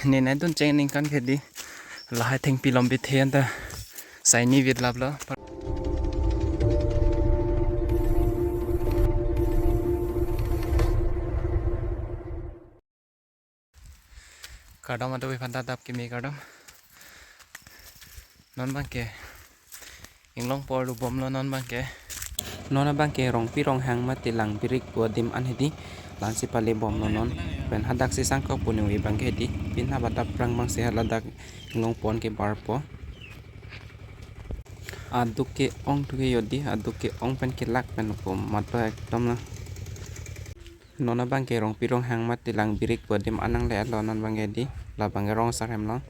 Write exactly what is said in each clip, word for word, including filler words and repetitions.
Ne nai dun cheng ningkan ke di. Lahai thengpi lom bithe anta saini vit laplo. Kardom ado wi phanta dap kimi kardom. Non bangke inglong por lu bomlo non bangke. Non bangke Rongpi Ronghang mate Langbirik pu adim an hedi. Lansi pale bomlo non. Pen hadak si sangkok puni wi bangke hedi. Pin habat aphrang bangsi haladak inglong pon ke barpo. Aduk ke-ong tu ke jodi, aduk ke-ong pen kelak pen ko mato ekdom na. Non bangke Rongpi Ronghang mate Langbirik pu adim an nanglelo non bangke di, la bangke rong asar hem long.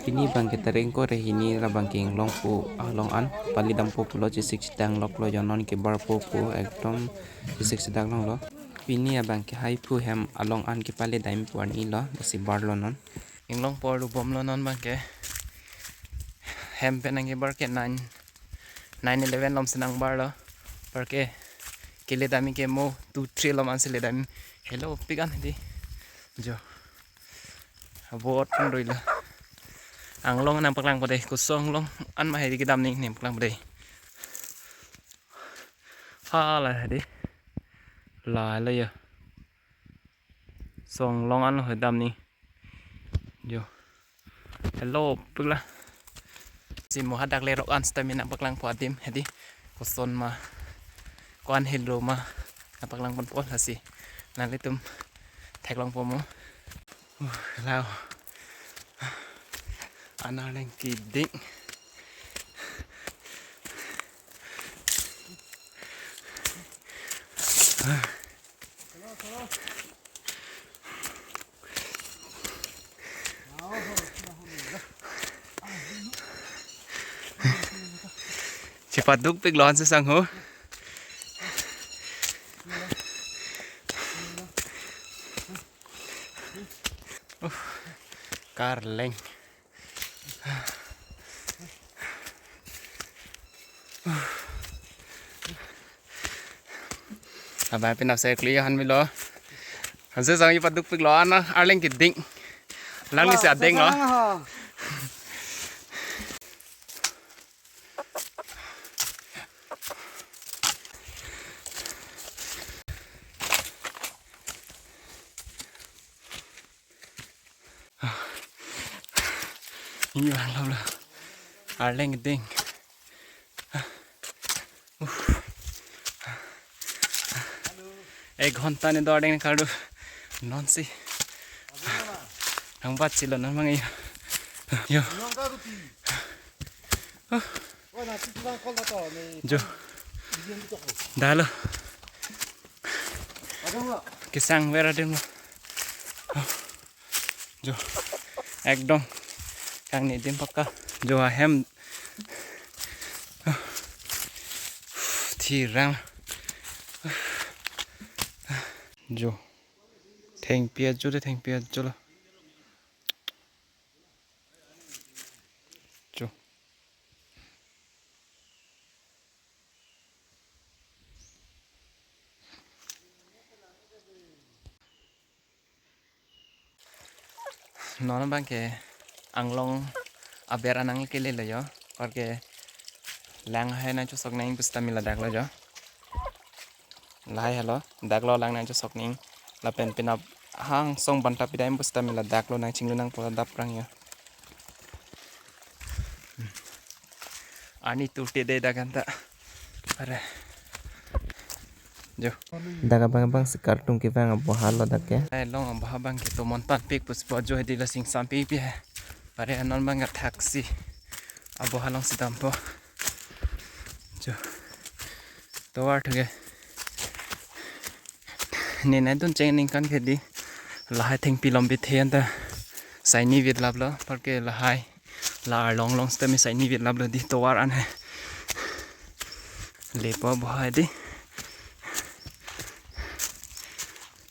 Pini bangke tarik ingkoi ra hini la bangke inglong pu along an pali dampo pulo chesik sedang loklo jo non ke barpo pu ekdom chesik sedang longlo. Pini abangke haiphu hem along an kepale dam pu arni lo, lasi barlo non. Inglong por lu bomlo non bangke. Hem pen nangke bar ke nine, nine eleven lom si nang barlo. Parke kele dam ke mo two three lom ansi le dam. Hello, pik an di. Jo. Abot pun roi lo. Anglong nangpaklang pade, koson anglong an ma hedi kedam ning nangpaklang pade. Hala hedi. La lo ya. Koson anglong an lo hedi dam ning. Jo. Hello, pula. Si mo hadak le rok an stamina paklang po adim hedi. Koson ma. Ko-an helo ma. Nangpaklang ponpo lasi. Nanglitum theklong po mo. Uh, lao. An arleng keding. Chepaduk pik lo ansi sang ho. Uh, karleng. Abang pin nap se kli han milo. Hanse sang chepaduk pik lo an arleng keding. Lang ni si adeng lo. Ini bang lo lo. Arleng keding. Ek ghonta ne do arleng kardu. Non si. Nangbat si lo non mang iyo. Yo. Jo. Dalo. Kesang ver adim lo. Jo. Ekdom. Kangni adim pakka. Jo ahem. Thirang. Jo. Thengpi ajo de, thengpi ajo lo. Jo. Non bangke anglong aber an nangkele lo jo, parke lang hai nangchosok nang pusitame ladak lo jo. Lahai helo, dak lo lang nangchosok ning. Lapen penap hang song banta pidam pusitame ladak lo nangchinglu nangpo ladak aphrang jo. Ani turte de dak anta. Are. Jo. Dak abang bang si kartung kevang aboha lo dak ke. Ai long aboha bangke tomon pan pik pusi po jo hedi la sing sampi pi hai. Are non bang athak si aboha long si dampo. Jo. Tovar thuke. Ne nai dun cheng ningkan ke di. Lahai thengpi lom bithe anta saini vit laplo, parke lahai la arlong long sitame saini vit laplo di tovar an hai. Lepo aboha di.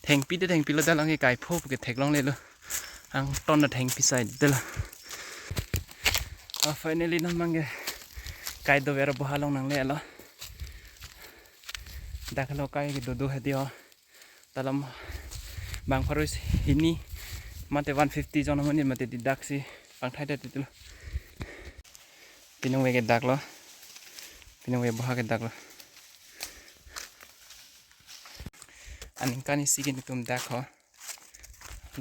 Thengpi de thengpi lo, dalang ke kaipho ke theklongle lo. Angton na thengpi sai de la. Ah, finally non bangke kai dover aboha long nanglelo. Dak lo kai ke dodo hedi ho. Talam Bang pharo hini mate one fifty jon amonit mate didaksi pangthai det titulo. Pinung ve ke dak lo. Pinung ve boha ke dak lo. Aningkan isi ke netum dak ho.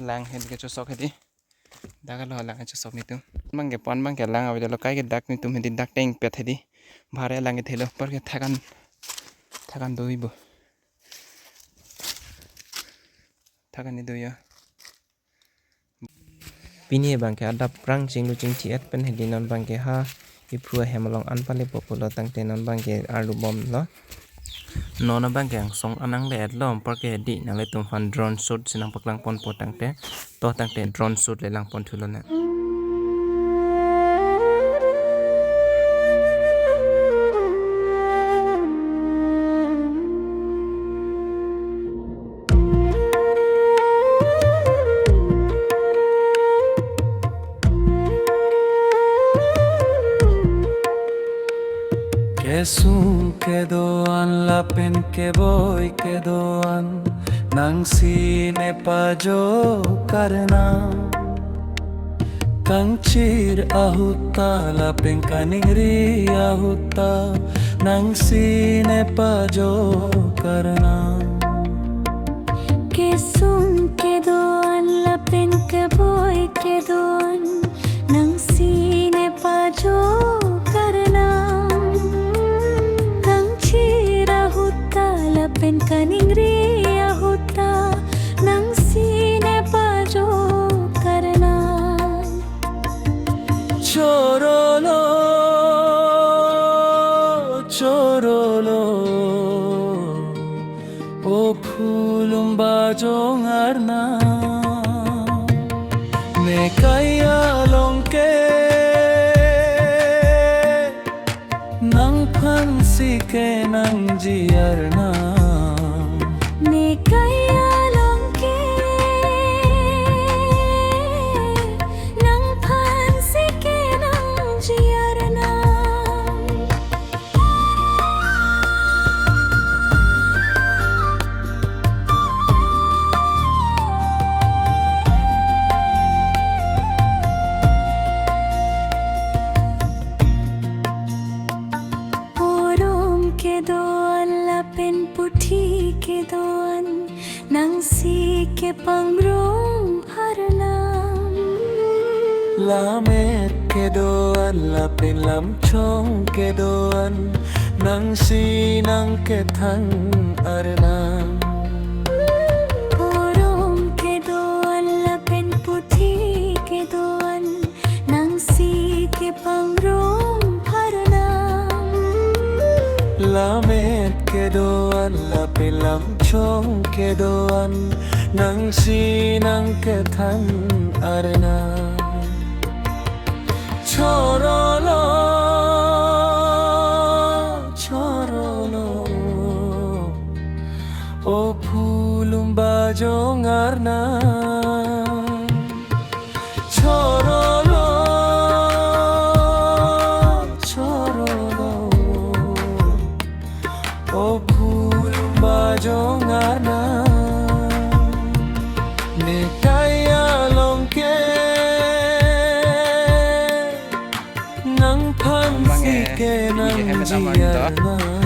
Lang hedi kechosok hedi. Dak lo lang kechosok netum. Bang ke pon bang ke lang avedetlo, kai ke dak netum hedi dak teng pet hedi. Bahar alang kethelo, apor ke thakan, thakan doibo. Thakan ni doyo. Pini bang ke adap prang chinglu chingthi et pen hedi non bang ke ha iphu ahem along an pale po pulo tangte non bang ke arlu bomlo. Non bang ke angsong anang le et lo, apor ke hedi nanglitum aphan drone shoot si nangpaklang ponpo tangte, to tangte drone shoot le lang pon thulo ne. Kesung kedo-an lapen keboi kedo-an, nangsi ne pajok arnam. Kangchir ahut ta lapen kaningri ahut ta, nangsi ne pajok arnam. Kesung kedo-an lapen keboi kedo-an, nangsi ne pajok arnam. Kangchir ahut ta lapen kaningri ahut ta, nangsi ne pajok arnam. Chorolo, chorolo, o phulum bajong arnam. Ne kai along ke nangphan si kenangji arnam. Ne kai along ke nangphan si kenangji arnam. Porom kedo-an lapen puthi kedo-an, nangsi kepangrum arnam. Lammet kedo-an lapen lamchong kedo-an, nangsi nangkethan arnam. Porom kedo-an lapen puthi kedo-an, nangsi kepangrum arnam. Lammet kedo-an lapen lamchong kedo-an, nangsi nangkethan arnam. Chorolo, chorolo, o phulum bajong arnam. Chorolo, chorolo, o phulum bajong arnam. Ne kai along ke nangphan si kenangji arnam.